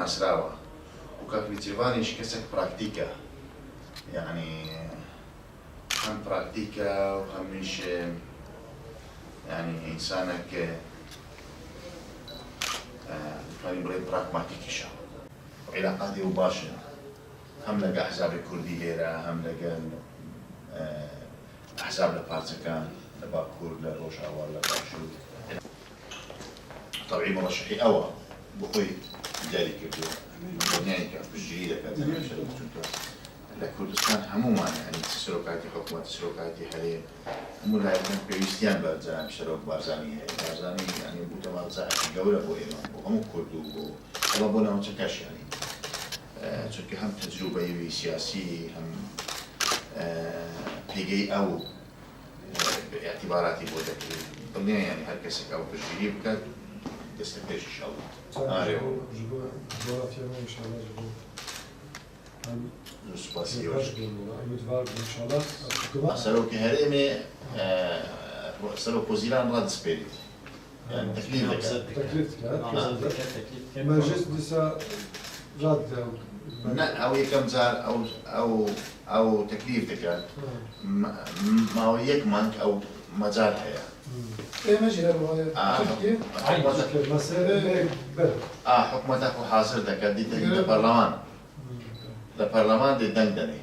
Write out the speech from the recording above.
ناسراوە و کاک نێچیرڤانیش کەسێک پراکتیکە یەعنی هەم پراکتیکە و هەمیش یەعنی ئینسانێک دەتوانین بڵێین پراگماتیکیشە. عیلاقاتی ئەو باشن هەم لەگە ئەحزابی کوردی لێرە هەم لەگەل ئەحزاب لە پارچەکان لە باکوور لە ڕۆژئاوا لە باشوور. تەبعی مڕەشحی ئەوە بۆ خۆی دیاری کردووە دڵنیاین کە پشتگیری دەکات جەنابی سەرۆک چونکە لە کوردستان هەموومان یانی چ سەرۆکایەتی حکومەت چ سەرۆکایەتی هەرێم هەموو لایەکان پێویستیان بە جەنابی سەرۆک بارزانی هەیە بارزانی یانی بووتە مەرجەعێکی گەورە بۆ ئێمە بۆ هەموو کورد و بۆ ئەوە بۆ ناوچەکەش یانی چونکە هەم تەجروبەی سیاسی هەم پێگەی ئەو ئیعتیباراتی بۆ دەکرێت دڵنیای یانی هەر کەسێک ئەوە پشتگیری بکات دەستە پێش ان شاء اللە ئارێ واللە. زۆر سوپاسی ئێوەش. سەرۆکی هەرێمێ سەرۆک وەزیران ڕادسپێریت یان تەکلیف دەکات. نا ئەو یەکەم جار ئەو ئەو ئەو تەکلیف دەکات ماوەی یەک مانگ ئەو مەجال هەیە. ئا حکومەتە خۆ حازر دەکات دیتە لە پەرلەمان لە پەرلەمان دێ دەنگ دەنێ.